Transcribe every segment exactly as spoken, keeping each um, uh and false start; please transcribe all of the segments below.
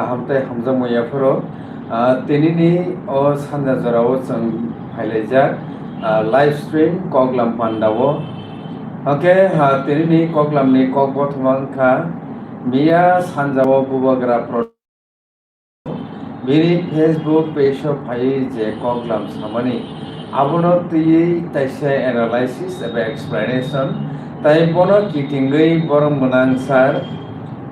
Hamtai hamjakmung yapharo, ah, tinini o sanja jorao chwng phailaijak, ah, live stream Koklam Pandao. Hwnkhe, ah, tinini Koklamni kok bothoma wngkha, miya sanjao bubagra pro-, bini Facebook page-o phaiwi je Koklam samani, abono twiwi taisa analysis eba explanation, tai bono kitingwi borok mwnang sir,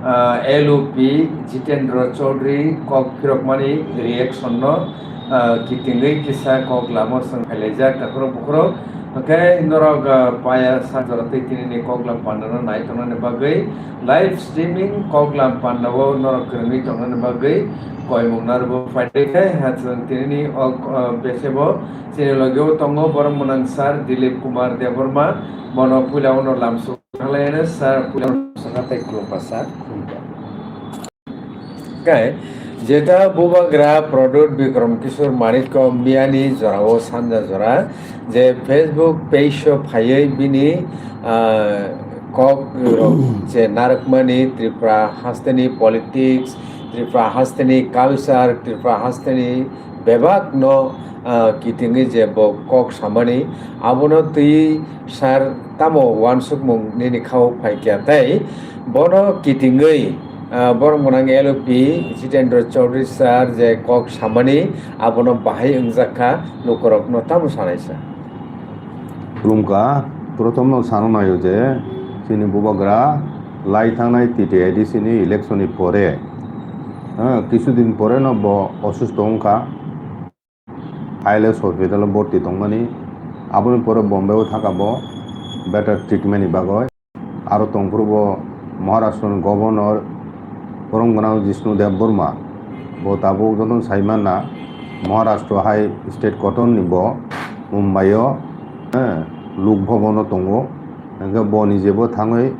ah, L O P Jitendra Chaudhary kok phirokmani reaction no, ah, kitingwi kisa kok lamo swng phailaijak takhorok bukhorok. Hwnkhe norok, ah, paya sa jora twi tinini Koklam Pandano nai tongnani bagwi live streaming Koklam Pandao norok kwrwngwi tongnani bagwi koimung narwgo phaidi khe ha chwng tinini o, ah, besebo chini logio tongo borok mwnang sir Dilip Kumar Debbarma, bono puila uno lamsuk. Thanglaiyano sir, puila sakha tei khulumkha sir, khulumkha. Khe, jeta bubagra Pradyut Bikram Kishore Manikko miyani jorao sanja jora je Facebook page-o phaiwi bini, ah, kok rok je narwkmani Tripura hasteni politics, Tripura hasteni culture, Tripura hasteni bebak no, ah, kitingwi je bo kok samani, abono twi sir tamo uansukmung nini khao phaikya tei bono kitingwi, ah, borok mwnang L O P Jitendra Chaudhary sir je kok samani abono bahai wngjak kha, lukurokno tamo sanai sa. Khulumkha, prothomno sano naio je chini bubagra lai thangnai T T A D C ni election ni pore, ah, kisu din pore no bo osusto wngkha. I L S hospital o borti tongmani, aboni pore Bombay o thangkha bo better treatment ni bagwi. Aro tongphuru bo Maharashtra ni governor borong gwnang Jishnu Dev Burma, bo tabuk jotono saimanna Maharashtra hai state kotor ni bo Mumbai o, eh, Lok Bhavan o tongo. Hwnkhe bo nijebo thangwi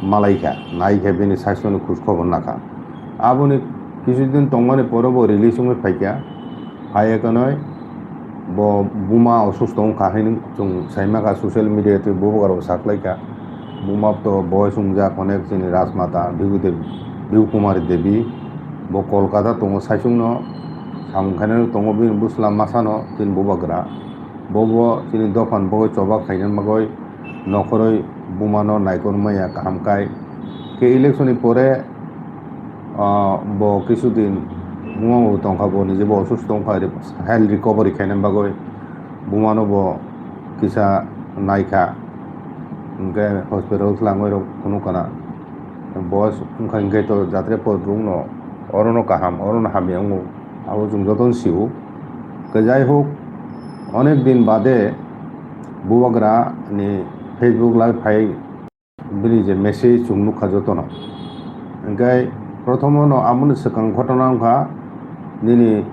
malaikha, naikha bini sasthoni khoj khobor nakha. Aboni kisu din tongmani pore bo release wngwi phaikha. Phaiya kwnwi bo buma osusto wngkha hinwi chwng saimakha social media twi bubagra bo saklaikha. Buma to boyos wngjak onek chini Rajmata Bhigu Dev-, Bhigu Kumari Devi. Bo Kolkata tongo saichungno samung khainai tongo bini bwsla masano chini bubagra. Bobo chini dophani bagwi choba khaina bagwi nokhorwi bumano naikolmaya kaham kai. Khe election ni pore, ah, bo kisu din buma bo tongkha, bo nijebo osusto wngkha, re-, health recovery khaina bagwi bumano bo kisa naikha. Hwnkhe hospital twlangwi rok phunukha na. Boyos wngkha hwnkhe to jatre pod rwngno orono kaham, orono hamya wngo. Abo chwng jotono sio. Khe jai hok, onek din bade bubagra ni Facebook live phai bini je message chwng nukha jotono. Hwnkhe prothomo no amoni swkang ghotona wngkha nini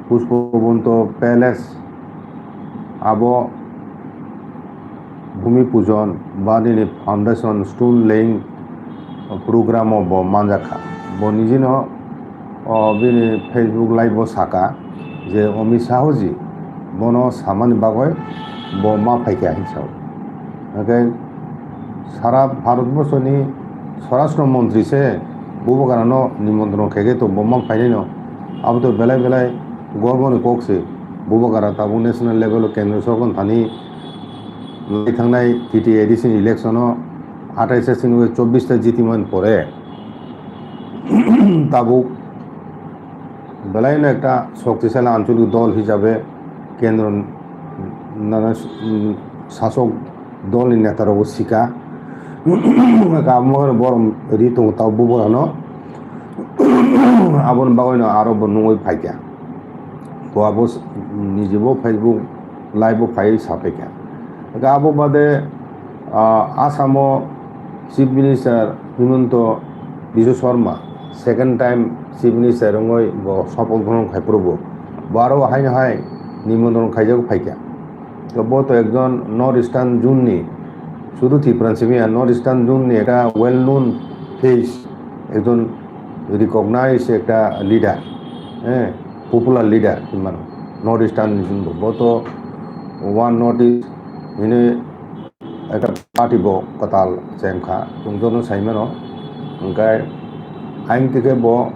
Pushpabanta Palace, abo Bhumi Pujan ba nini foundation stone laying program o bo manjakha. Bo nijino, o, bini Facebook live o saka je Amit Shah ji bono samani bagwi bo ma phaikha hinwi sao. Hwnkhe sara Bharat borsoni Swarashtra Montri se bubagrano nimontron khaikhe to bo ma phainaino. Abo to belai belai gorboni kok se. Bubagra tabuk national level o kendro sorkar thani lai thangnai T T A D C ni election o atais ta sini chobbish ta jitimani pore tabuk belaino ekta shoktisali ancholik dol hisabe kendro nana, mm, sasok dolni neta rokbo sika. Amo borok ri tongo tabuk bubagrano. Aboni bagwino aro bo nungwi phaikha. Bo abo s-, nijebo Facebook live o phaiwi saphaikha. Hwnkhe abo bade, ah, Assam o Chief Minister Himanta Biswa Sarma second time Chief Minister wngwi bo sopoth grohon khai phuru bo. Bo aro haino hai nimontron khaijak phaikha. To bo to ekjon North Eastern zone ni, sudu Tripura simi ya, North Eastern zone ni ekta well known face, ekjon recognized ekta leader, eh, popular leader hinmano North Eastern ni zone bo. Bo to One North East hini ekta party bo kwtal chengkha, chwng jotono saimano. Hwnkhe ayang tike bo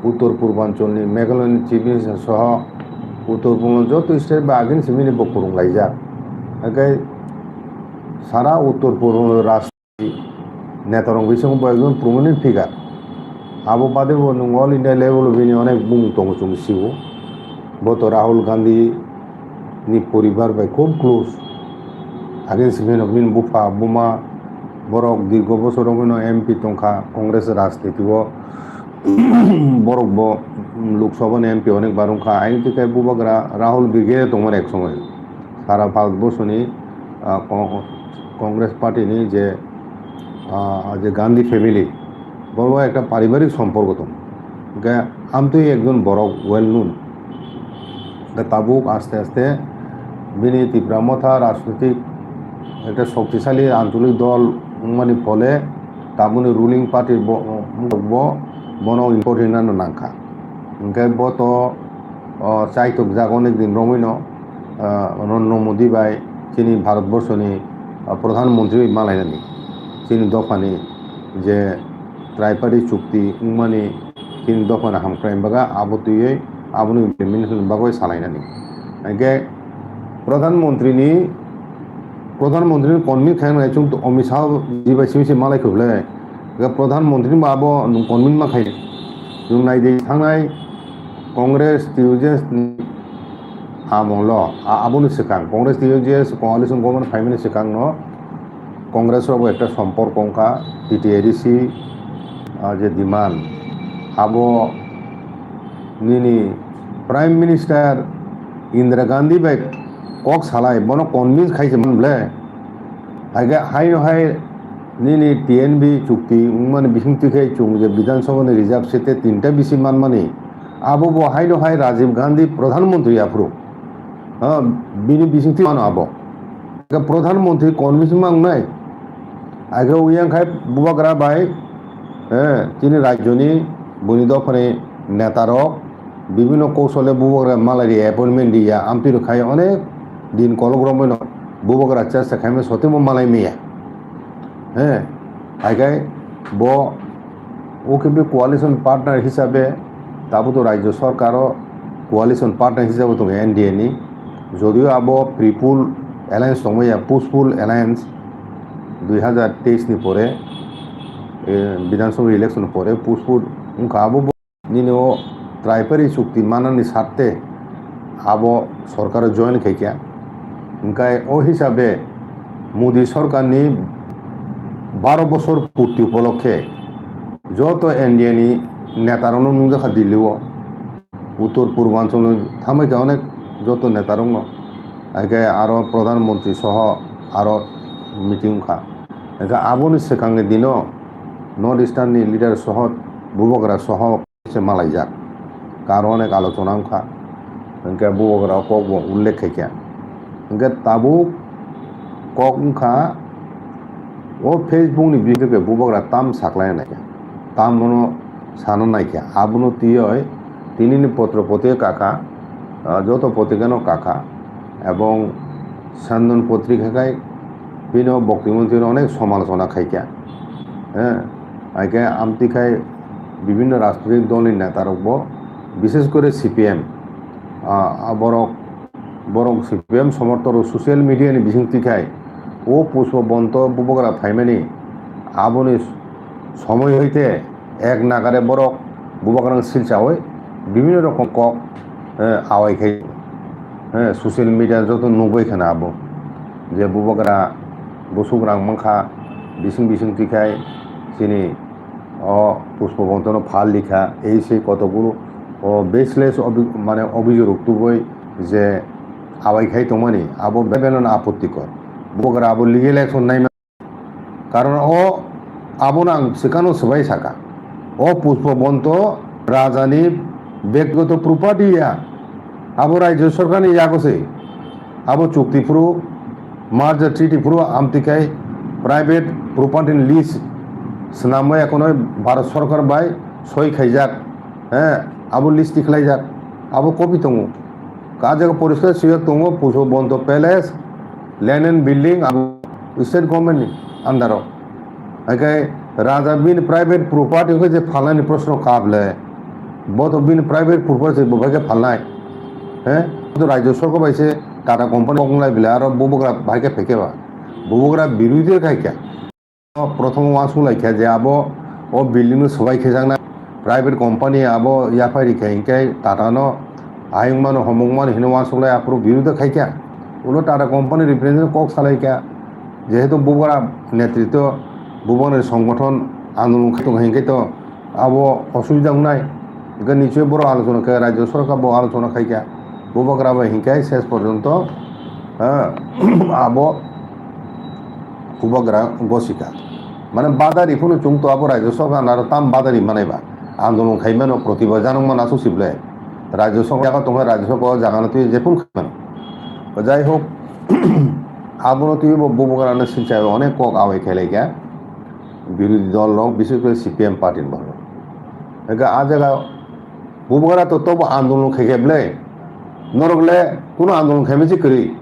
Uttor Purbancholni Meghalayani Chief Minister soho Uttor Purbancholni joto state bai agini simi ni bo kwrwng laijak. Hwnkhe sara Uttor Purbancholni rajniti netarok bisingo bo ekjon prominent figure. Abo bade bo nwng all India level o bini onek bumung tongo chwng sio. Bo to Rahul Gandhi ni poribar bai khub close. Agini simi no bini bupha buma borok dirgo bosor romwi no M P tongkha Congress rajniti o. Borok bo Lok Sabha ni M P onek bar wngkha. Aini twi khe bubagra Rahul brigade tongmani ek somoi. Sara Bharat borsoni, ah, Con-, Congress party ni je, ah, je Gandhi family, borok ekta paribarik somporko tong. Hwnkhe amtwi ekjon borok well known. Hwnkhe tabuk aste aste bini Tipra Motha rajnitik ekta shoktisali ancholik dol wngmani phole tabukni ruling party bo, bo, bono important hinwi nangkha. Hwnkhe bo to, o, chaitok jak onek din romwi no, ah, Narendra Modi bai chini Bharat borsoni, ah, Pradhan Mantri bai malainani. Chini dophani je Triparty chukti wngmani chini dophani hamkrai baga abo twiwi aboni implementation bagwi salainani. Hwnkhe Pradhan Mantri ni, Pradhan Mantri ni convince khaina chwng Amit Shah ji bai simi se malai khwlai. Hwnkhe Pradhan Mantri ni abo convince ma khai. Chwng nai di thangnai Congress T U J S ni amolo, a-, aboni swkang Congress T U J S coalition government phaimani swkang no Congress rok bo ekta somporko wngkha, T T A D C, ah, je demand, abo nini Prime Minister Indira Gandhi bai kok salai, bono convince khai se man ble. Haikhe haino hai nini T N V chukti wngmani bisingtwi khe chwng je Bidhan Sabha ni reserve seat tinta bisi manmani, abo bo haino hai Rajiv Gandhi Pradhan Mantri aphuru. Ha, bini bisingtwi mano abo. Khe Pradhan Mantri convince ma wngnai. Aigro uyang khai bubagra bai, eh, chini rajyoni buini dophani netarok bibhinno kousole bubagra malai ri appointment riya, amtwi rok khai onek din kolok romwi no bubagra chesta khaima sotimo malai maya. Eh, aikai bo O K P coalition partner hisabe tabuk to rajyo sorkaro coalition partner hisabe tongo N D A ni. Jodio abo pre-poll alliance tongmaya, post-poll alliance dui hazar teis ni pore, eh, Bidhan Sabha election ni pore post-poll wngkha abo bo nini o Tripari chukti manani sarte abo sorkaro join khaikha. Hwnkhe o hisabe Modi sorkarni baro bosor purti upolokhe joto N D A ni netarokno nukjakha Delhi o. Uttor Purbanchal no thamwi kha onek joto netarokno. Haikhe aro Pradhan Mantri soho aro meeting wngkha. Haikhe aboni swkangni dino North Eastern ni leader soho bubagra soho se malaijak. Karo onek alochona wngkha. Hwnkhe bubagra o kok bo ullekh khaikha. Hwnkhe tabuk kok wngkha o Facebook ni video khe bubagra tam saklai naikha. Tam bono sana naikha. Abono twiwi tinini potro potwi kaka, ah, joto potrikano kaka. Ebong Sandon potrika khai bini o bokti mantri no onek somalochona khaikha. Eh, haikhe amtwi khai bibhinno rajnitik dolni netarokbo, bishes kore C P M, ah, ah, borok, borok C P M somorthok rok social media ni bisingtwi khai o Pushpa Bonto bubagra phaimani aboni somoi hoite ek nagare borok bubagrang silchaui bibhinno rokom kok, eh, awai khai, eh, social media joto nugui khana abo je bubagra busuk rang mankha bising bising twi khai chini o Pushpa Bontono phal likha ei sei kotokguru o baseless obi-, mane obhijog rok tubui je awai khai tongmani abo bebeno apottikor bubagra abo legal action naima. Karon o abono ang swkangno swbai saka. O Pushpa Bonto rajani bektigoto property ya. Abo rajyo sorkarni yago se. Abo chukti phuru, merger treaty phuru amtwi khai private property ni lease swnamwi ekhonoi Bharat sorkar bai soi khaijak. He, abo lease tikhlaijak. Abo copy tongo. Ka jaga poriskar swijak tongo, Pushpa Bonto Palace, Land and Building, abo state government ni under o. Haikhe raja bini private property khe je phalnani proshno kable. Bo to bini private purpose bo bai khe phalnai. He? To Rajya Sarkar bai se Tata Company kok wnglai bile aro bubagra bai khe phai khe ba. Bubagra birodhi khai khe. Prothom uansuk lai khe je abo o building no swbai khe jaknai. Private company abo yaphai ri khe hinkhe Tata no ayung mano homung mano hino uansuk lai aphuru birodhi khai khe. Ulo Tata Company representative kok salai khe. Jehetu bubagra netritwo bubagra ni songgothon andolon khai tongo hinkhe to abo osubida wngnai. Hingke nichoi borok alochona khe, Rajya Sarkar bo alochona khai kha. Bubagra bai hinkhe ses porjonto, ah, abo bubagra gosika. Mane badari phano chwng to abo Rajya Sarkar aro tam badari manai ba. Andolon khai mano, protibad janok mano aswk sibole. Rajya Sarkar jaga tongkha, Rajya Sarkar o jaga no twi jephuru khai mano. Jai hok, abono twi bo bubagra no silchai onek kok awai khelai kha. Birodhi dol rok, bises kore C P M party ni borok. Hingke a jaga bubagra to tobo andolon khai khe ble. Norok le kuno andolon khaima se kwrwi.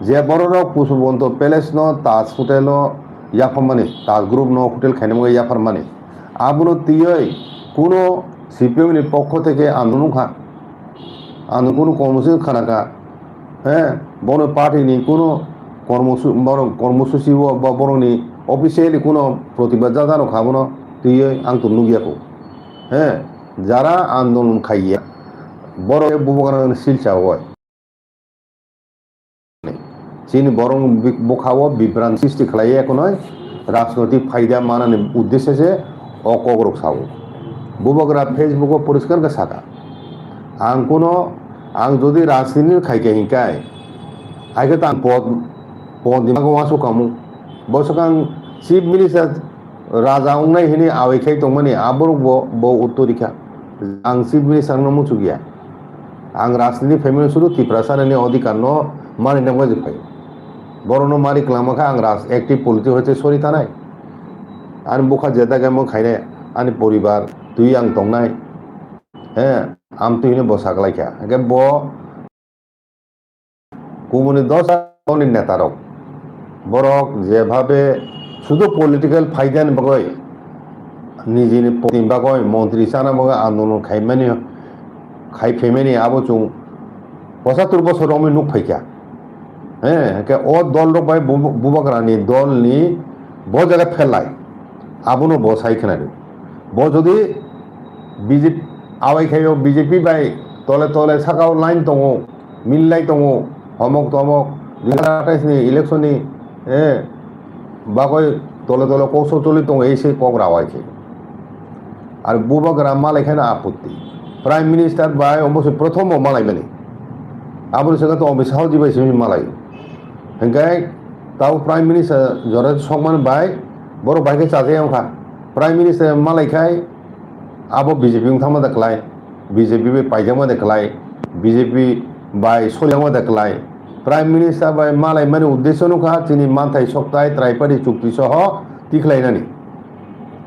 Je borok rok Pushpabanta Palace no, Taj Hotel o yapharmani, Taj Group no hotel khainani bagwi yapharmani. Abono twiwi kuno C P M ni pokho theke andolon kha. Ang kunu kormosuchi khana kha, he, bono party ni kunu kormosu-, bono kormosuchi o ba borokni officially kunu protibad jajano kha bono twiwi ang to nukya kho. He, jara andolon khaiya, borok bubagra silcha oi. Chini borok bi-, bwkha o bibran sristi khlaiya khwnwi rajnoitik phaida manani uddesyo se o kokrok sao. Bubagra Facebook o poriskar khe sakha, ang kuno, ang jodi rajniti khai khe hinkai, hai khe tang pod, pod ni bagwi uansuk kamu. Bo swkang chief minister raja wngnai hini awai khai tongmani aborok bo, bo uttor rikha. Ang chief minister no muchukya. Ang rajniti phaimani sudu Tiprasa ni odhikar no mani nangma je phai. Borok no mari kwlangma kha ang raj-, active politics hoite sori tanai. Ani bwkha jeda khe mo khainai, ani poribar twi ang tongnai. He, amtwi hwnwi bo saklaikha. Hwnkhe bo kubuni dosa ni netarok. Borok jebhabe sudu political phaidani bagwi, nijini poti bagwi, montri chana bagwi andolon khaimani, khai phaimani abo chwng pochattor bosor romwi nuk phaikha. He, hwnkhe o dol rok bai bu-, bubagrani dol ni bo jaga pherlai. Abono bo sai khwnadi. Bo jodi B J P awai khaio B J P bai tole tole sakao line tongo, millai tongo, homok tomok, dui hajar atais ni election ni, eh, bagoi tole tole kok sotoli tongo, ei se kok rawai khe. Ar bubagra malai kheno apotti. Prime Minister bai omo se prothom o malai mani. Aboni saka to Amit Shah ji bai se malai. Hingkai tao Prime Minister jora sokman bai borok bai khe chajai wngkha. Prime Minister malai khai abo B J P wng thangma da klai, B J P bai paijama da klai, B J P bai soljama da klai. Prime Minister bai malai mani uddesyo no kha chini manthai soktai Tripari chukti soho tikhlainani.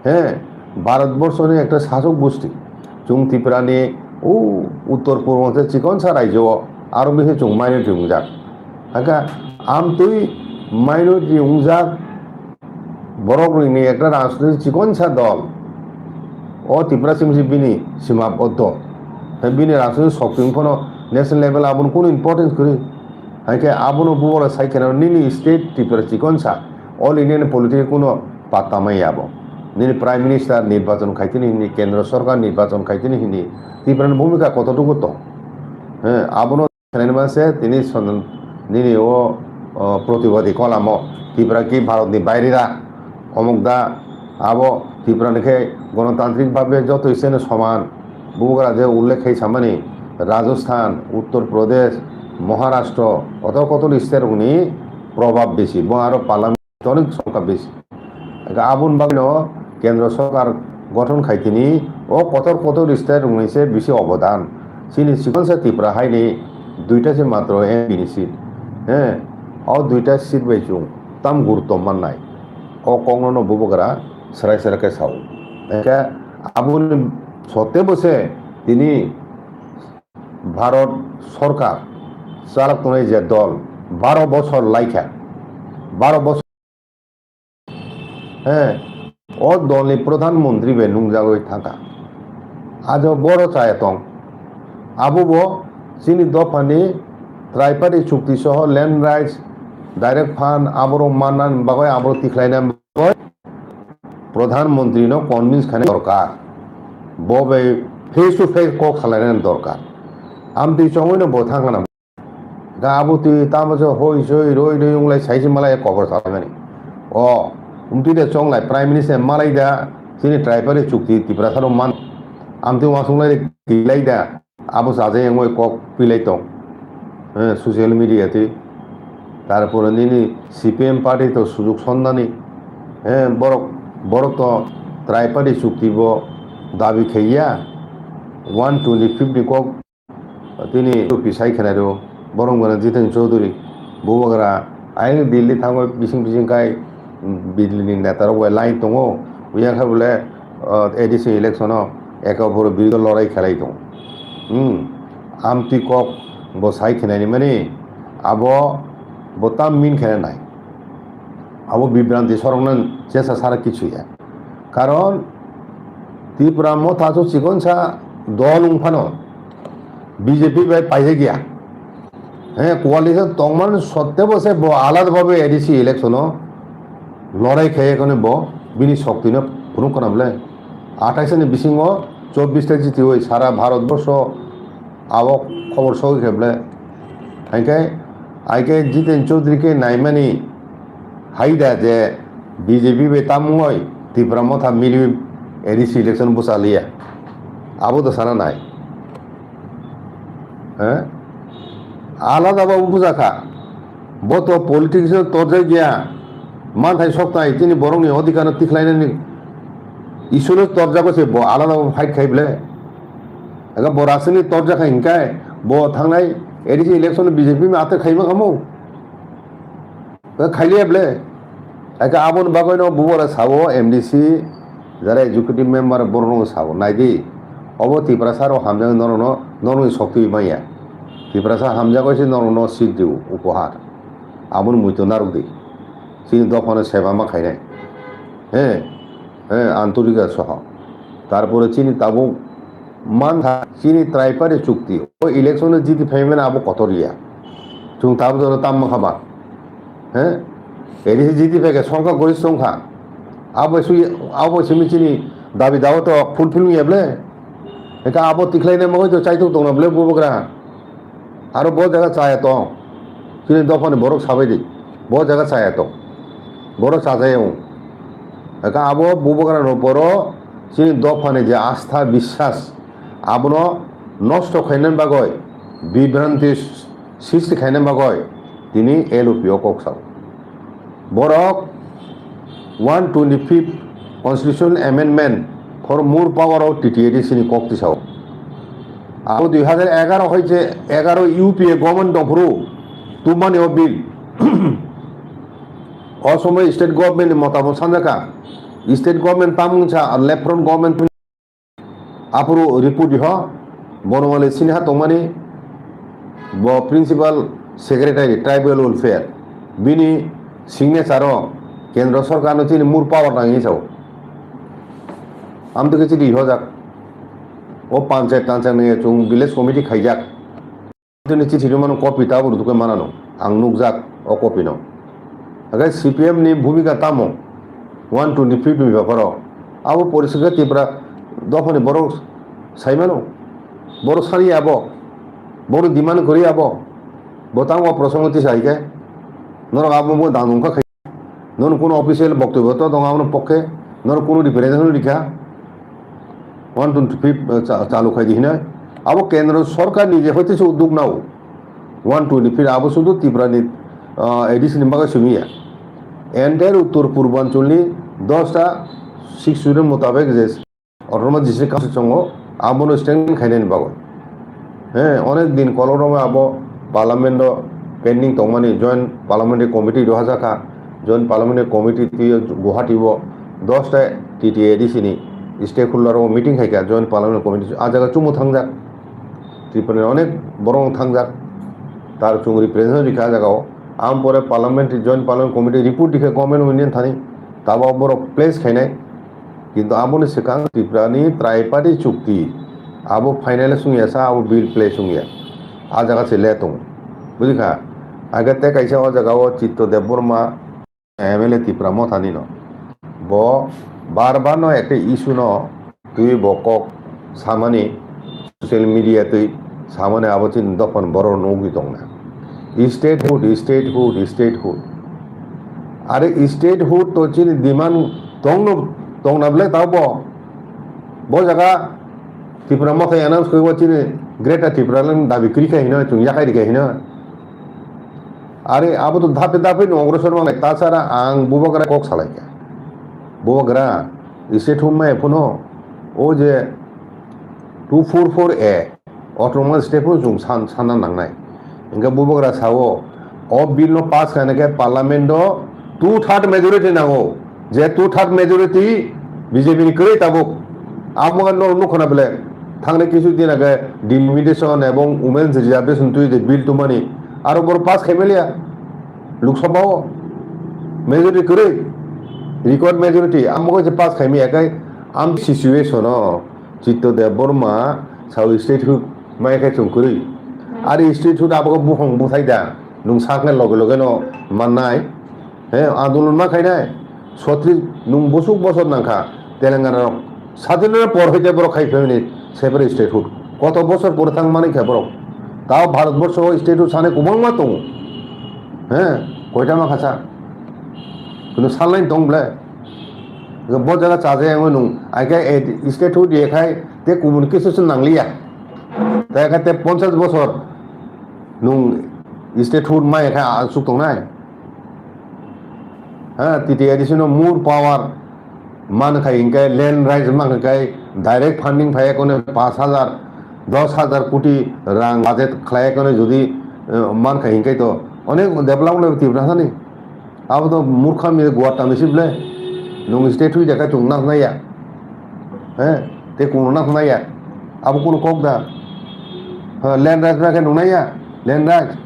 He, Bharat borso ni ekta sasok gosti. Chwng Tripura ni o uttor purbanchal chikonsa raijo o aro bisi chwng minority wngjak. Hakha amtwi minority wngjak borok rokni ekta rajniti chikonsa dol. O Tripura simi se bini sima boddo. Tei bini rajniti sokti wng phano national level abono kunu importance kwrwi. Haikhe abono bubagra sai kheno nini state Tripura chikonsa all Indian politics kunu patta maya bo. Nini Prime Minister nirbachon khaitini hini, Kendra Sorkar nirbachon khaitini hini, Tripura ni bhumika kototwk tong? He, abono khlainai se tini son-, nini o, o, protibadi kolamo Tripura ki Bharat ni baire da, omok da, abo Tripura ni khe gonotantrik bhabe joto seno soman. Bubagra je ullekh khai samani, Rajasthan, Uttar Pradesh, Maharashtra, kotor kotor state rokni probab bisi, bo aro parliament onek songkha bisi. Aboni bagwino Kendra Sorkar gothon khai tini o kotor kotor state rokni se bisi obodan. Chini chikonsa Tripura haini duita se matro M P ni seat. He, o duita seat bai chwng tam gurutto mannai. O kokno no bubagra swrai swrai khe sao. Hingkhe aboni sotte bo se tini Bharat Sorkar chalok tongnai je dol baro bosor laikha, baro bosor, he, o dolni Pradhan Mantri bai nungjagwi thangkha. Ajo boro chaya tong. Abo bo chini dophani Triparty chukti soho land rights, direct fund aborok manna bagwi aborok tikhlaina bagwi Pradhan Mantri no convince khaina dorkar. Bo bai face to face kok salaina dorkar. Amtwi chongwi no bo thangna. Da abo twi tamo se hoi soi roi roi wng lai sai se malai kobor salaimani. O, umtwi de chong lai Prime Minister malai da chini Triparty chukti Tiprasa rok man. Amtwi wasung lai de kilai da abo sajai wngoi kok pilai tong. Eh, social media twi. Tarpore nini C P M party to sujug sonnani. Eh, borok, borok to Triparty chukti bo dabi khaiya. One twenty fifth ni kok Tini P C I khwnai rw, borom gwnang Jiten Chaudhary, Bubagra, aini Delhi thango bising bising kai, mm, Delhi ni neta rok bai line tongo, uya kha bole, uh, A D C election o eka opor biruddhe lorai khlai tongo. Hmm, amtwi kok bo sai khwnai ni mani, abo bo tam min khwnai nai. Abo bibranti sorokno chesa sara kichu ya. Karon Tipra Motha so chikonsa dol wng phano B J P bai paijak ya. He, coalition tongmani sottebo se bo alada bhabe A D C election o lorai khaiya kone bo bini shokti no phunuk khna bole. Athais ni bisingo chobbish ta jitiwi sara Bharat borsho abo khobor sogwi khe bole. Hai khe, hai khe Jiten Chaudhary khe naimani hai da je B J P bai tamungoi Tipra Motha miliwi A D C election bwsa liya. Abo da sana nai. He? Alada ba buja kha. Bo to politics o torjak ya. Manthai soktai chini borokni odhikar no tikhlainani issue no torjago se bo alada fight khai bole. Ega bo rasini torjak hai hinkai bo thangnai A D C election B J P ma ate khaima khamu. Khailiya bole. Eka aboni bagwi no bubora sabo M D C, jara executive member borok no sabo. Naidi, obo Tiprasa rok hamjak norok no, norok ni sokti manya. Tiprasa hamjak oi se norok no seat di upohar. Aboni muito narwk di. Chini dophano seba ma khainai. He, he, antorika soho. Tarpore chini tabuk mantha chini Triparty chukti. O election o jiti phaimani abo kotor ya. Chwng tabuk jora tam mankha ba. He? A D C jiti phai khe songkha goris tongkha. Abo sui, abo simi chini dabi dawa to fulfill ya ble. Eka abo tikhlai na mogoi to chaitok tongna ble bubagra. Aro bo jaga chaya tong. Chini dophani borok sabai di. Bo jaga chaya tong. Borok chajaya wng. Eka abo bubagra no boro chini dophani je astha biswas abono nosto khainani bagoi bibranti sristi khaina bagoi tini L O P o kok sao. Borok one twenty-fifth Constitutional Amendment for more power o T T A D C ni kok tisao. Abo dui hajar egaroh hai je egaroh U P A government dongphuru tumani o bill. O somoy state government ni motabok sanjaka. State government tamung sa left front government Aphuru report diho, Bonowali siniha tongmani bo principal secretary tribal welfare, bini signature o kendro sorkar no chini mur power nang hinwi sao. Amtwkhe chini diho jak. O panchayat tanchayat ni chung village committee khaijak. Tini chithi rwmani copy tabuk rwkhe manano, ang nukjak o copy no. Haikhe C P M ni bhumika tamo one twenty fifth ni beparo? Abo poriskar khe Tripura dophani borok saimano, borok sani abo, borok demand kwrwi abo, bo tamo o prosongo tisa haikhe norok abo bo dang nungkha khai. Nono kuno official boktobyo to tongo, abono pokke nono kuno representation rikha. One twenty fifth, uh, cha-, chalu khai di hinai. Abo kendro sorkar ni je hoite se uduk nao. One twenty fifth abo sudu Tripura ni, uh, A D C ni bagwi simi ya. Entire Uttor Purbanchal ni dosta six schedule mutabek je Autonomous District Council chongo, abono statement khainani bagwi. He, onek din kolok rok abo Parliament o pending tongmani Joint Parliamentary Committee rohorjak kha, Joint Parliamentary Committee twi Guwahati o dosta T T A D C ni stakeholder rok meeting khaikha Joint Parliamentary Committee, a jaga chumu thangjak, Tripura ni onek borok thangjak, tar chung representation rikha a jaga o, am pore Parliamentary, Joint Parliamentary Committee report rikha Government of India thani, tabo borok place khainai. Kintu aboni swkang Tripura ni Triparty chukti Abo final sungya sa, abo bill play sungya. A jaga se le tong. Bujikha? Aga te kaisa o jaga o Chitto Debbarma M L A Tipra Motha ni no. Bo bar bar no ekta issue no twi bo kok samani social media twi samani abo chini dophani borok nugwi tongna. Statehood, statehood, statehood. Are statehood to chini demand tongno, tongna bwle tao bo. Bo jaga Tipra Motha announce kaibo chini Greater Tipraland dabi kwrwi kha hino, chwng yakhai rikha hino. Are abo to dhape dhape no ogrosor mangnai, tasara ang bubagra kok salaikha. Bubagra, statehood mai phuno, o je two four four A, autonomous state phano chwng san-, sanna nangnai. Hingke bubagra sao, o bill no pass khaina khe parliament o two third majority nango. Je two third majority B J P ni kwrwi tabuk. Amo no nukhona bele. Thangnai kisu din age delimitation ebong women's reservation twi de bill tumani. Aro bor pass khaimaliya. Lok Sabha o majority kwrwi. Record majority. Amo je pass khaimaya kai am situation o. Chitto Debbarma sao statehood mai khe chwng kwrwi. Ari statehood abo khe buphang buthai da. Nwng sak nai loge loge no mannai. He, andolon ma khainai. Sotri nwng bosuk bosor nangkha. Telangana rok. Sadinana por hoite borok khai family separate statehood. Koto bosor pore thang mani khe borok. Tao Bharat borso statehood sanai kwbangma tongo. He, koita ma khasa. Kunu salnai tong ble. Bo jaga chaje ang nwng. Ai khe statehood ye khai te communication nangliya. Te kha te ponchash bosor nwng statehood mai kha asuk tongnai. Ha, T T A D C no more power man khai hingkai land rights man khai direct funding phai kono pash hajar, dos hajar koti rang budget khlai kono jodi, eh, man khai hingkai to onek develop le Tiprasa ni. Abo to murkha mi guar tami sible. Nwng statehood ya khe chwng nak nai ya. He, te kunu nak nai ya. Abo kunu kok da. Ha, land rights na khe nwng nai ya. Land rights.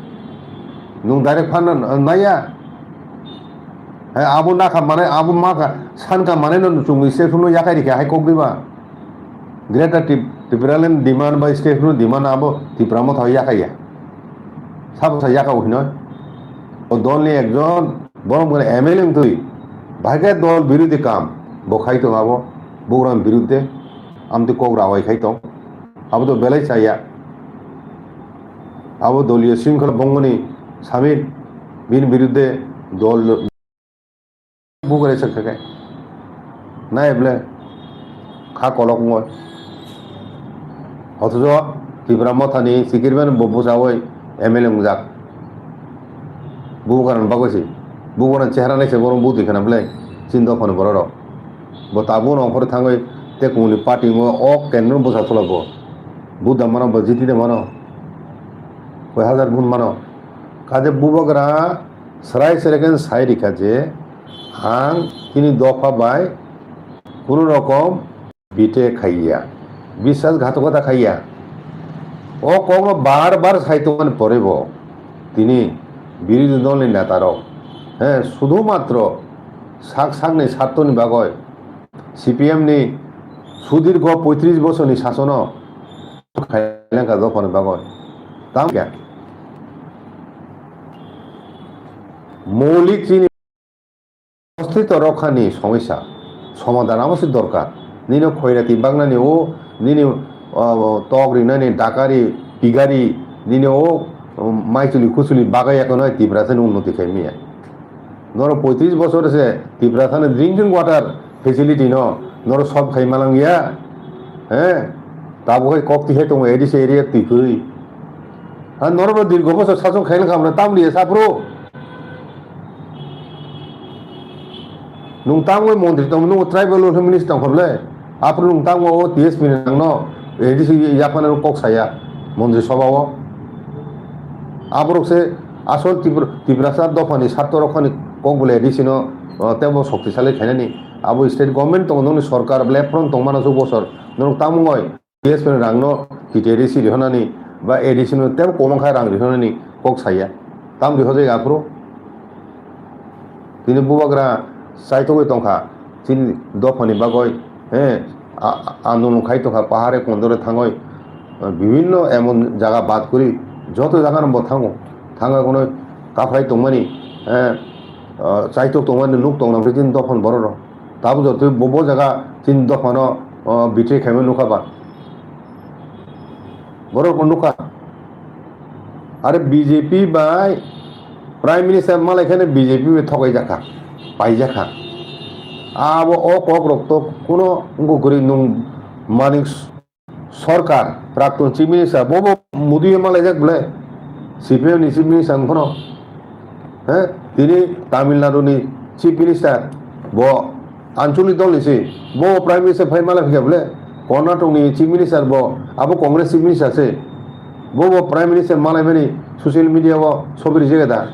Nwng direct fund nai ya. He, abo nakha mane, abo makha, sankha mane no chwng statehood no yakai rikha hai kok diba. Greater Tip-, Tipraland demand bai statehood no demand abo Tipra Motha yakaiya. Sabo sa yakao hinoi. O dol ni ekjon borom gana M L A wngtwi. Bahai khe dol birodhi kam. Bo khai tong abo. Bugram biruddhe. Amtwi kok rawai khai tong. Abo to belai chaya. Abo doliyo sringkhola bongoni samil. Bini biruddhe dol Bugre se khe khe. Nai ble kha kolok wngoi. Othocho Tipra Mothani sikirmani bo bwchaui M L A wngjak. Bubagrani bagwi se. Bubagrani chehra nai se bohrok budi khana ble. Chini dophani borok rok. Bo tabukno ongkhorwi thangwi tei kumuni party wngo o kendro bwsa khwlai bo. Vote da mano bo jiti da mano. Koi hajar vote mano. Kaje bubagra Srai srai khe sai rikha je, ang chini dopha bai kunu rokom bite khaiya, biswasghatokoto khaiya. O kokno bar bar sai tongmani porebo tini birodhi dolni netarok, he, sudhumatro sak sakni sartoni bagoi C P M ni sudirgho poitris bosorni sasono khailangkha dophani bagoi. Tamo khe moulik chini ostitw rokhani somosya somadhan abo se dorkar. Nini khoirati baknani o, nini, o, tok rinani dakari, pigari, nini o, um, maichuli khuchuli bagwi ya kono Tiprasani unnoti khai maya. Norok poitris bosor se Tiprasani drinking water facility no norok solve khai malang ya. He? Tabuk hai kok tihai tongo A D C area twi kwrwi. Ha, norok no dirgo bosor sasong khaina khamna tamni ya sapro. Nwng tangwi montri tong, nwng tribal welfare minister tong khablai. Aphuru nwng tangwi o T S P ni nangno A D C yaphana kok saya montri sabha o. Aborok se asol Tipra-, Tiprasa dophani sarto rokhani kok bole A D C no, o, tebo shoktisali khainani. Abo state government tongo, nokni sorkar bele phone tongmano suk bosor. Nwng tangwi T S P ni rangno T T A D C rihornani ba A D C no tebo kwbangkha rang rihornani kok saya. Tam rihorjak aphuru? Tini bubagra chaithogwi tongkha, chini dophani bagwi, he, a-, a-, andolon khai tongkha, pahare kondore thangwi, bibhinno emon jaga bad kori joto jaga no bo thango, thangwi kono kaphrai tongmani, eh, ah, chaitok tongmani nuk tong nang chini dophani borok rok. Tabuk joto bo, bo jaga chini dophano, ah, betray khaima nukha ba. Borok no nukha. Are B J P bai Prime Minister malai kheno B J P bai thokai jakha, pai jakha. Abo o kok rok to kuno wngkha kwrwi nung manik Sorkar, Praktun Chief Minister, bo bo Modi malai jak bole, C P M ni Chief Minister wngkha no. He, tini Tamil Nadu ni Chief Minister, bo Ancholi dol ni se, bo Prime Minister phai malai phikha bole, Karnataka ni Chief Minister bo, abo Congress Chief Minister se, bo bo Prime Minister malai mani social media o sobi rijak da,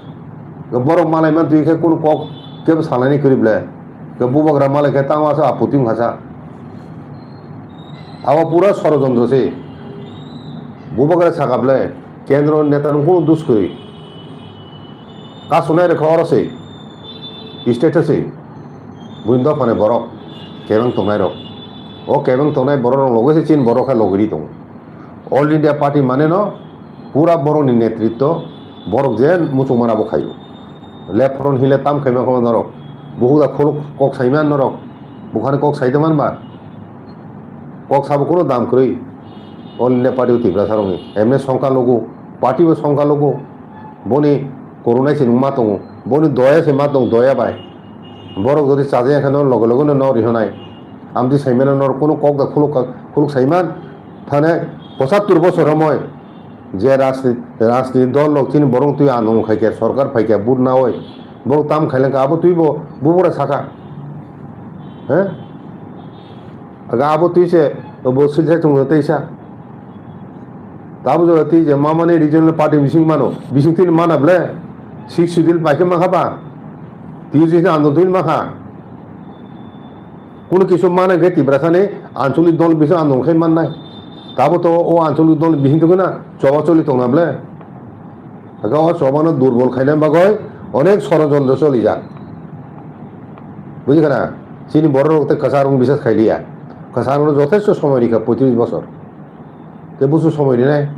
borok malai man twi khe kunu kok kebo salai ni kwrwi bole, bubagra malai khe tamo asa aputi wngkha sa. Abo pura sorojontro se. Bubagra sakha bole, kendro neta no kunu dus kwrwi. Kasunai rokha oro se. State se. Buini dophani borok. Kebeng tongnai rok. O kebeng tongnai borok rok loge se chini borok khe logiri tongo. All India Party mane no pura borok ni netritwo borok je muchung mana bo khaio. Left front hile tam khaima kho norok. Buhuda khuluk kok saima norok. Bukhani kok saida man ba. Kok sabo kuno dam kwrwi. All India Party o Tiprasa rokni. Emne songkha lugu. Party bo songkha lugu. Boni korunai se ma tongo. Boni doya se ma tongo, doya bai. Borok jodi chaja ya khe no loge loge no no rihonai. Amtwi saimano norok kuno kok da khuluk, khuluk saiman. Thane pochattor bosor romoi je rajni-, rajniti dol rok chini borok twi anung khai khe sorkar phai khe vote nawi. Borok tam khaileng kha abo twi bo bubura sakha. He? Aga abo twi se bo silsa chwng teisa. Tabo jora twi je mamani regional party bising mano. Bising twi mana ble. Six schedule pai khe ma kha ba. Twi je andon twi ma kha. Kuno kisu mana khe Tiprasani anchalik dol bising andon khai mannai. Tabo to o anchalik dol bising twi na choba choli tongna ble. Aga o chobano durbol khaina bagwi onek sorojontro cholijak. Buji khana? Chini borok rok tei kwchar rok bisas khailiya. Kwchar rok jothesto somoi rikha, poitris bosor. Tei busu somoi rinai.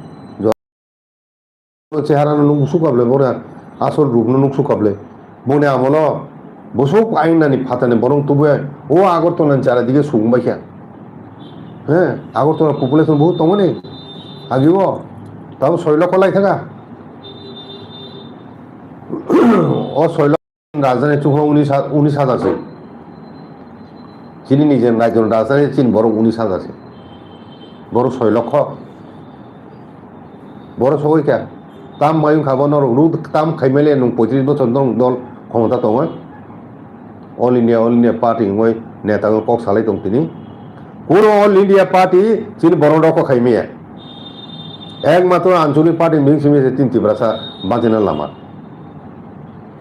Jo-, chehara no nuk sukable, bora asol rup no nuk sukable. Boni amolo bosok ainani phatani borok tubu o Agartala ni chara dige sung baikha. He, Agartala population bohut tongmani. Agi o tabo soi lokho lai thaka. O soi lokho rajdhani chukno unis ha-, unis hajar se. Chini nijen rajyoni rajdhani chini borok unis hajar se. Borok soi lokho. Borok sogwi kha. Tam mayung kha bo norok ru tam khaimale nung poitris bochor norok dol khomota tongo. All India, All India Party wngwi neta kok salai tong tini. Kuro All India Party chini borok rok khaimaya. Ekmatro Anchalik Party ming simi se tin Tiprasa bachina lama.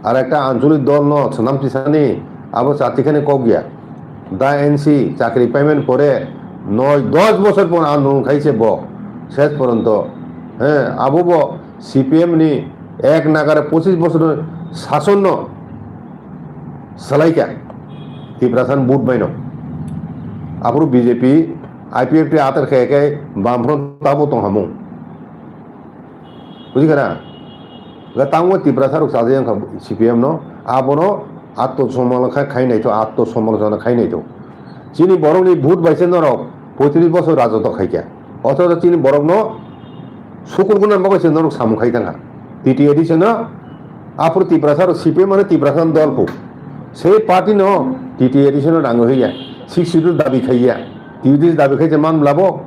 Ar ekta Anchalik dol no swnam tisani abo chatikhani kok ya. Da N C chakri payment pore noi dos bosor pon andolon khaise bo. Ses poronto. He, abo bo C P M ni ek nagare pochis bosor sason no salaikha. Tiprasa ni vote bai no. Abro B J P, I P F T atar khe khe Bamfront tabo tong hamung. Buji khana? Ga tangmo Tiprasa rok chaja yang kha C P M no, abono atto somalochona khai naitho, atto somalochona khai naitho. Chini borok ni vote bai se norok poitris bosor rajotw khai kha. Othocho chini borok no sukul guna bagwi se norok samung khai thangkha. T T A D C no aphuru Tiprasa rok C P M ano Tiprasa no dol phu. Sei party no T T A D C no rang hoya. Six schedule dabi khaiya. T T A D C dabi khai je man blabo.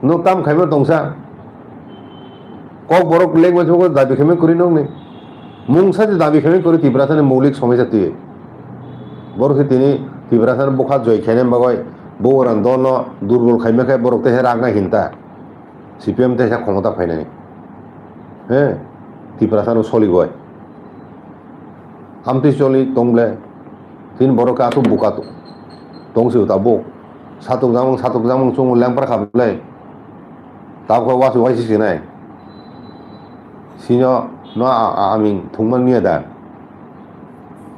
Nok tam khaima tongsa. Kok borok language bo dabi khaima kwrwi nokni. Mungsa je dabi khaima kwrwi Tiprasa ni moulik somosya twi. Borok se tini Tiprasa ni bwkha joi khaina bagwi bo orang dol no durbol khaima khe borok teisa rakna hinta. C P M teisa khomota phainani. He, Tiprasa no soli goi. Amtwi choli tong ble. Tin borok khe aswk buka to-, tong se tabuk. Satok jamung, satok jamung chwng lengpar kha belai. Tabuk khe wasu waisi sinai. Sinyo no a-, a-, aming thwngman niya da.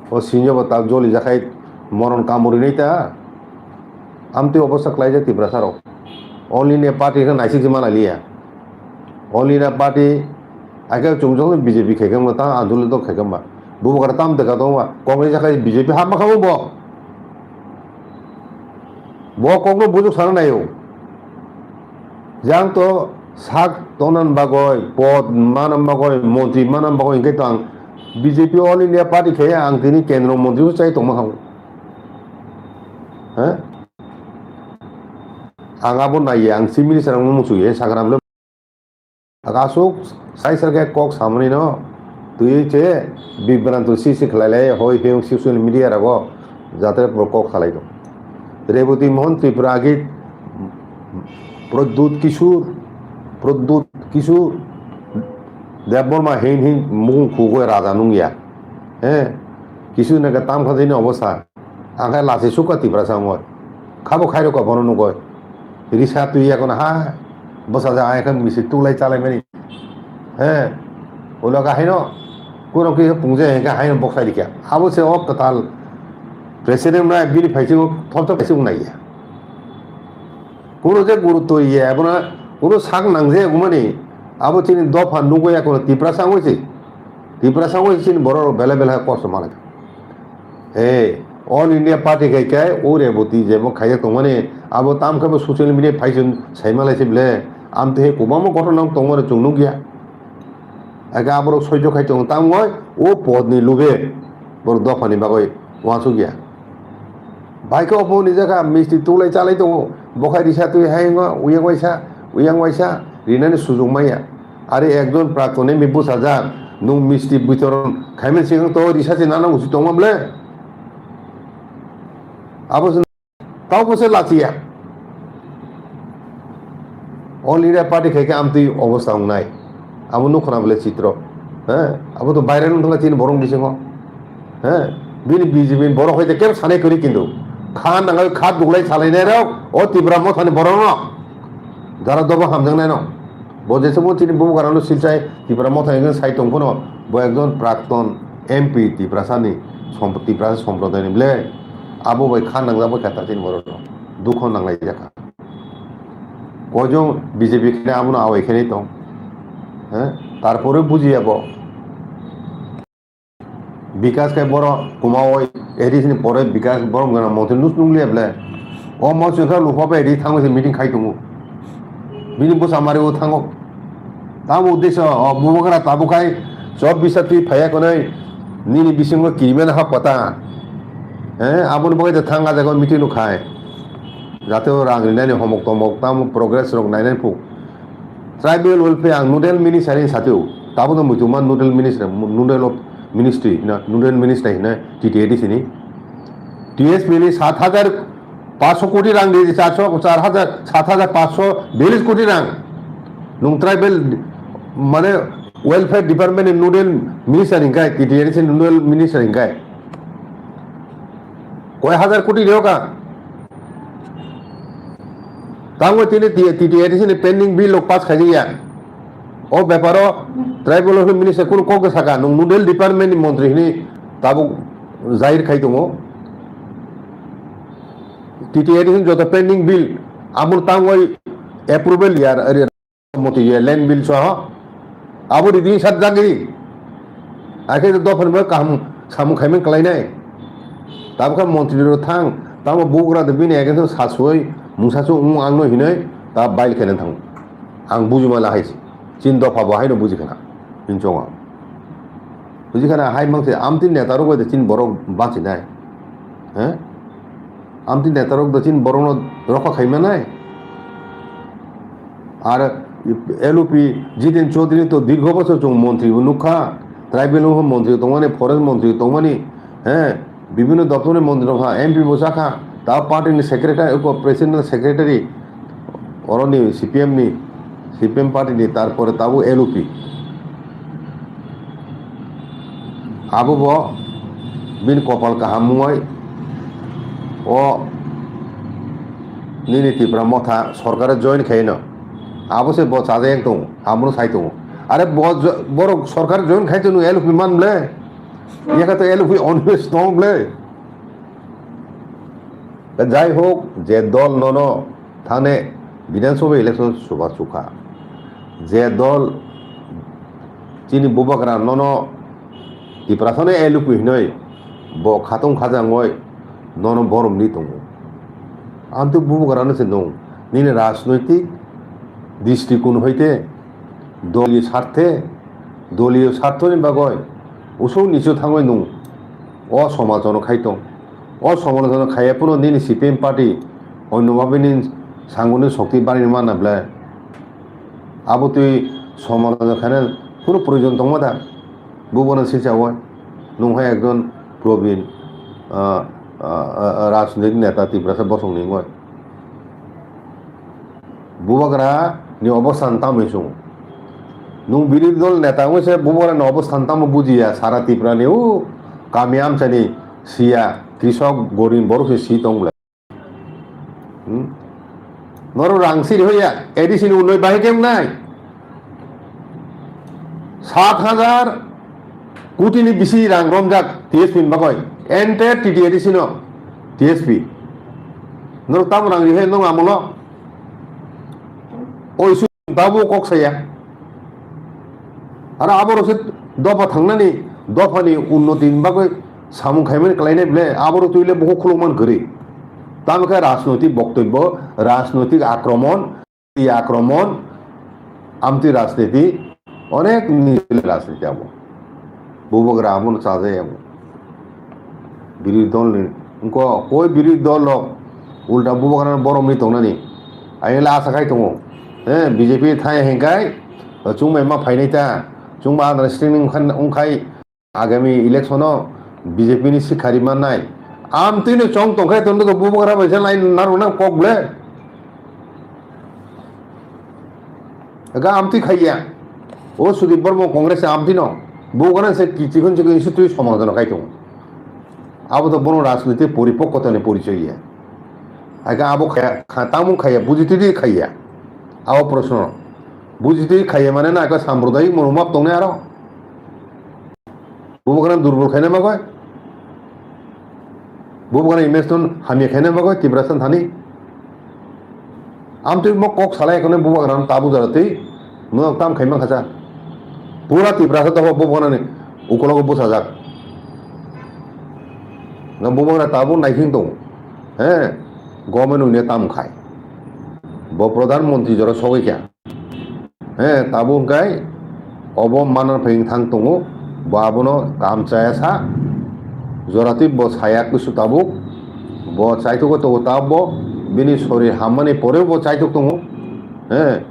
O sinyo bo tak joli jakhai moron kamuri nai ta. Amtwi obostha klaijak Tiprasa rok. All India Party khe naisik se mana liya. All India Party, aike chungjang B J P khai khe ma, ta andolon to khai khe ma. Bubagra tam dekha tong ma, Congress khai B J P hapma kha bo. Bo kokno bujuk sana nayo. Jang to sak tonan bagoi, pod manan bagoi, montri manan bagoi, hingke to ang B J P All India Party khai ang tini kendro montri bo chai tongma hao. He? Ang abo naiye, ang chief minister ang muchung ye, sagra bole. Aswk sai sar khe kok samani no twi che bibranto si si khlai lai hoi hiyong social media rago jatre pro kok salai do. Reboti Mohan Tripura agi Pradyut Kishore, Pradyut Kishore Debbarma hin hin mung khugoi raja nungya. He, Kishore naka tam kha jini obostha. Ang khe lachi sukha Tiprasa wngoi. Khabo khairokha bono nugoi. Risa twi yakono ha bwsajak ang khe misi tuklai chalaimani. He. Ulo khe haino. Kuro khe pungje hingkhe haino boksai rikha. Abo se o kwtal. President na bini phaisingo thopthop kaisa wngnai ya. Kuro je gurutto ya, abono kuro sak nang je wngmani. Abo chini dopha nugoi yakono Tiprasa wngoi se. Tiprasa wngoi se chini borok rok belai belai kosto manai. Hey, All India Party khai khai o Reboti jebo khaijak tongmani, abo tam khe bo social media phaichun saima lai se ble, amtwi hai kwbangma ghotona tongmani chwng nukya. Ake aborok soijo khai tongo, tamo o podni lube borok dophani bagwi uansukya. Bai khe obo ni jaga misti tulai chalai tongo, bokhai risa twi hai wngma, uyang waisa, uyang waisa rinani sujuk manya. Ari ekjon prakton M P bwsajak, nwng misti bitoron khaimani swkang to risa se nana usi tongma ble? Abo se tamo se lachiya. All India Party khai khe amtwi obostha wngnai. Abo nukhna ble chitro. He? Abo to viral wngthangkha chini borok bisingo. He? Bini B J P ni borok hai khe kebo sanai kwrwi kintu. Kha nangai kha duglai salainai rok o Tipra mothani borok no. Jara dobo hamjaknai no. Bo jesa bo chini bubagra no silchai Tipra motha hwnwi sai tong phano bo ekjon prakton M P Tiprasa ni som-, Tiprasa somprodai ni ble abo bai kha nangjak bai kha ta chini borok no dukho nanglai jakha. Koi jong B J P khe abono awai khe tong. He? Tarpore bujiya bo. Bikas khe boro kwmawi A D C ni pore Bikas borom gana montri nus nung liya ble. O mo chwng kha lupa bai ri thango se meeting khai tongo. Bini bwsa mari o thango. Tamo uddesho o bubagra tabuk khai chop bisa twi phaiya konai nini bisingo kirimani ha pata. Eh, aboni bagwi de thang a jaga meeting no khai. Jate o rang rinani homok tomok tamo progress rok nainani phu. Tribal welfare ang nodal minister ni satio, tabo no muitu man nodal minister, nodal of ministry, na nodal minister hina T T A D C ni. T S P ni sat hajar paanch sho koti rang di, char sho, char hajar, sat hajar paanch sho biyallis koti rang. Nung tribal, mane welfare department ni nodal minister hingkai, T T A D C ni nodal minister hingkai. Koi hajar koti rioka. Tamo tini T-, T T A D C ni pending bill rok pass khaijak ya. O beparo tribal welfare minister kunu kok de saka, nung nodal department ni montri hini tabuk zahir khai tongo. T T A D C ni joto pending bill, amo tangoi approval ya, moti ye land bill soho. Abo ridi sat jagiri. Akhe dophani bo kaham samung khaimani kalainai. Tabukha montri rok thang, tamo bugra de bini against sasoi, mungsa su ung angno hinoi, ta bail khaina thang. Ang bujima la hai. Chin dopha bo haino buji khana. Hinchonga. Buji khana hai mangse amtwi neta rok bai de chin borok bachinai. He? Amtwi neta rok de chin borok no rokha khaimanai. Ar L O P Jiten Chaudhary to dirgho bosor chwng montri bo nukha, tribal welfare montri tongmani, forest montri tongmani, he, bibhinno doptorni montri tongkha, M P bo chakha, ta party ni secretary, eko president secretary, oroni C P M ni, C P M party ni, tarpore tabuk L O P. Abo bo bini kopal kaham wngwi o nini Tipra motha sorkar join khaino. Abo se bo chajak tongo, abono sai tongo. Are bo jo-, borok sorkar join khai tongno L P man ble. Yaka to L P always tong ble. Jai hok, je dol nono thane Bidhan Sabha election chuba chukha. Je dol chini bubagra nono Tiprasano elukwi hinoi bo khatung khajangoi nono borom ni tongo. Amtwi bubagrano se nung nini rajnoitik dristikon hoite doliyo sarthe, doliyo sarthoni bagoi usuk nisu thangoi nung o somajono khai tong. O somajono khaiya phano nini C P M party onno babini sangoni shokti bari mana ble. Abo twi somajono khaina phano proyojon tongma da? Bubono sichawi nung hai ekjon probin, ah, ah, ah, rajnitik neta Tiprasa bosongni wngoi. Bubagra ni obosthan tamoi chwng. Nung birodhi dol neta wngwi se bubagra ni obosthan tamo bujiya, sara Tripura ni o kami amchani siya, krisok, gorin borok se si tong bwle. Hmm? Norok rang siri hoya, A D C ni unnoi bahai khe wngnai. Sat hajar koti ni bisi rang romjak T S P ni bagoi. Entire T T A D C no T S P. Norok tamo rang rihai nong amolo? Oi su babu kok saya. Aro aborok se dopha thangnani, dophani unnoti ni bagoi samung khaimani kalainai ble, aborok twi le bohok khulukman kwrwi. Tamo khe rajnoitik boktobyo, rajnoitik akromon, Ei akromon, amtwi rajniti, onek nijil rajniti abo. Bubagra abono chajai abo. Birodhi dol ni, wngkha koi birodhi dol rok ulta bubagra borok ni tongnani. Ayang le asa khai tongo. Eh, B J P thai hengkai, chwngbai ma phainai ta, chwngba understanding wngkha-, wngkhai. Agami election o B J P ni sikhari mannai. Amtwino chong tongkhe tongkhe bubagra bai se line narwknang kok ble. Ega amtwi khaiya. O Sudip Bormo Congress amtwino. Bubagra se kichikon chikon issue twi somajono khai tongo. Abo to bono rajniti poripokkota ni porichoy ya. Ega abo khaya, kha-, tamung khaya, bujitwi khaya. Abo proshno. Bujitwi khaya mane na eka sampradayik monobhab tongnai aro. Bubagrano durbol khaina bagwi, bubagrano image no hamya khaina bagwi Tiprasa thani. Amtwi mo kok salai khone bubagrano tabu jara twi nwng tam khai mankha cha. Pura Tiprasa dophano bubagrani ukulogo bwsajak. Nga bubagra tabu naikhing tongo. He, government unia tam khai. Bo pradhan mantri jora sogwi kha. He, tabuk hwnkhe obo manna phai wng thang tongo, bo abono kaham chaya sa, joratwi bo saya kusu tabuk, bo chaithogwi tongo tabuk, bini sorir hammani poreo bo chaithok tongo, he.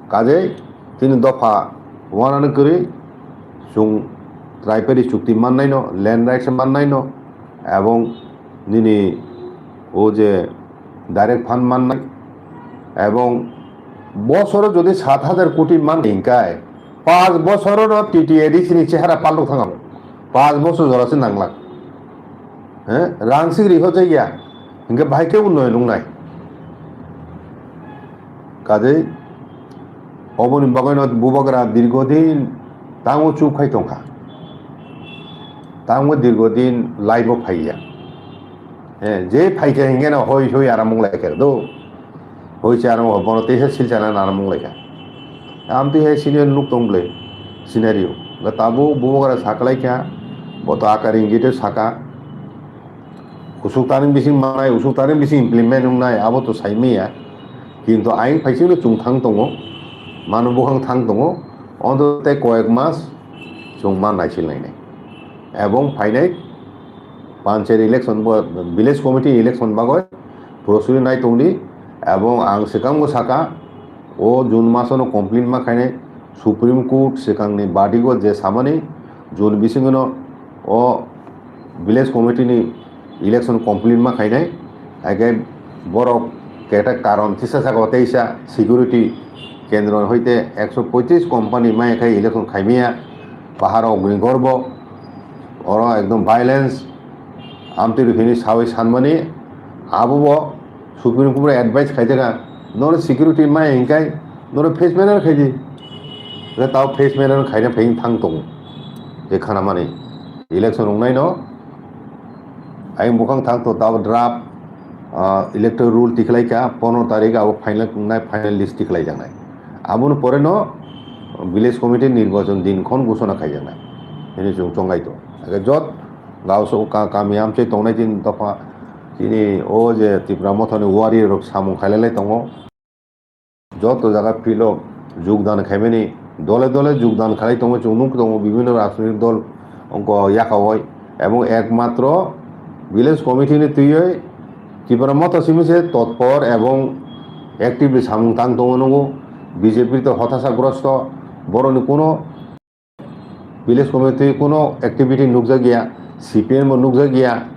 Kajei chini dopha wanani kwrwi chwng Tripuri chukti mannaino, land rights mannaino, ebong nini o je direct fund mannai, ebong bosoro jodi sat hajar koti man hingkai, panch bosoro no T T A D C ni chehara palok thang abo, panch bosor jora se nanglak, he, rang sik rihor jaiya, hingke bahai khe unnoyon wngnai, kajei oboni bagwino bubagra dirgodin tango chup khai tongkha, tango dirgodin live o phaiya. Eh, je phaikha hingke no hoi hoi aram wng laikha do. Hoi se aram wng bono teisa silchana aram wng laikha. Amtwi hai senior nuk tong bwle scenario. Ga tabuk bubagra saklaikha, bo to akar ingite saka. Usuk taring bising manai, usuk taring bising implement wngnai, abo to saimaya. Kintu ayang phaisingno chwng thang tongo, mano bukhang thang tongo, onto tei koyek mas chwng ma naisil nainai. Ebong phainai panchayat election bo, village committee election bagoi prosuri nai tongdi, ebong ang swkangbo saka, o June masono complete ma khainai, Supreme Court swkangni badigo je samani June bisingono o village committee ni election complete ma khainai, haikhe borok keta karon tisa saka teisa security kendro hoite ekso poitris company maya khai election khaimaya, paharo Ognigarh bo oro ekdom violence amtwi rihini sawi sanmani abo bo Supreme Court advice khai jaga, nono security mai hinkai, nono face manner khai di. Ga tao face manner khaina phai thang tongo. Je khana mani election wngnai no, ayang bukhang thang to tao draft ah, electoral roll tikhlai kha, pondro tarik abo final wngnai, final list tikhlai jaknai. Aboni pore no village committee nirbachon din khon ghosona khaijaknai. Hini chwng chongai tongo. Age jot gaoso ka-, kami amchai tongnai tin dopha chini o je Tipra Mothani warrior rok samung khailai lai tongo. Joto jaga field o jogdan khaimani, dole dole jogdan khalai tongo, chwng nuk tongo bibhinno rajnitik dol ongko yakawai, ebong ekmatro village committee ni twiwi Tipra Motha simi se totpor ebong actively samung tang tongo nungo. B J P to hotasagrosto, boroni kuno village committee kuno activity nukjakya, C P M bo nukjakya,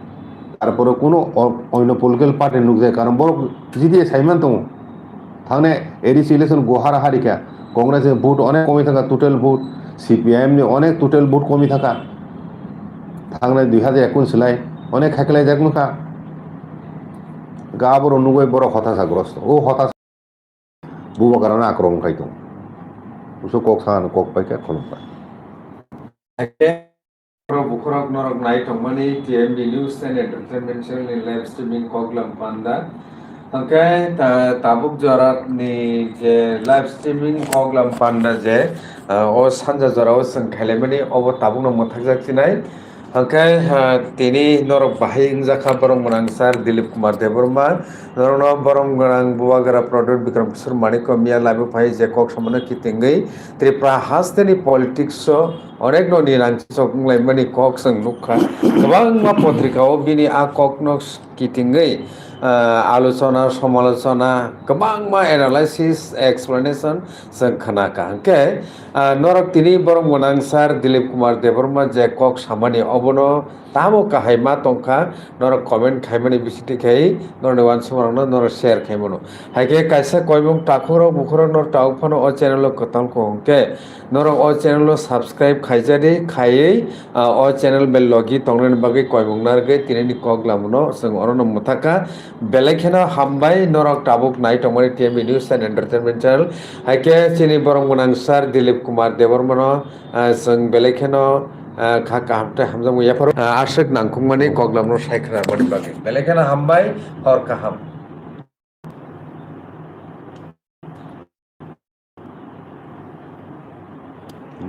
tarpore kuno o-, oino political party nukjakya, karon borok G D A saiman tongo. Thangnai A D C election go hara harikha, Congress ni vote onek komi thangkha, total vote, C P I M ni onek total vote komi thangkha. Thangnai dui hajar ekun silai onek khaikhlai jak nukha. Ga borok nugwi borok hotasagrosto. O hotasa Bubagrano akromon khai tongo. Buso kok sana kok pai khe khulumkha. Haikhe borok bukhurok norok nai tongmani T M B News and Entertainment Channel ni live streaming koklam panda. Hwnkhe ta-, tabuk jora ni je live streaming koklam panda je, ah, o sanja jora o chwng khailaimani obo tabukno mwthakjak sinai. Hwnkhe, ha, tini norok bahai wngjakha borok mwnang sir Dilip Kumar Debbarma, norokno borok mwnang Bubagra Pradyot Bikram Kishore Manikya miya laibo phai je kok samano kitingwi Tripura hasteni politics o onekno nirangchok wnglaimani kok chwng nukha. Kwbangma potrika o bini a kokno kitingwi, ah, alochona, somalochona, kwbangma analysis, explanation chwng khnakha. Hwnkhe, Ah, norok tini borok mwnang sir Dilip Kumar Debbarma je kok samani obono tamo kahai ma tongkha, norok comment khaimani bisingtwi khai norokni uansukmarokno norok share khaimano. Haikhe kaisa koimung takhukrok bukhurok norok tabuk phano o channel o kwtal kho hwnkhe norok o channel o subscribe khaijadi, khaiwi, ah, o channel bell logi tongnani bagwi koimung narwgwi tinini kok lamono chwng orono mwthakha. Belai kheno hambai norok tabuk nai tongmani T M B News and Entertainment Channel. Haikhe chini borok mwnang sir Dilip Kumar Debbarmano, ah, chwng belai kheno, ah, kha kaham tei hamjakmung yapharo, ah, aswk nangkukmani koklamno sai khwnarmani bagwi. Belai kheno hambai, hor kaham.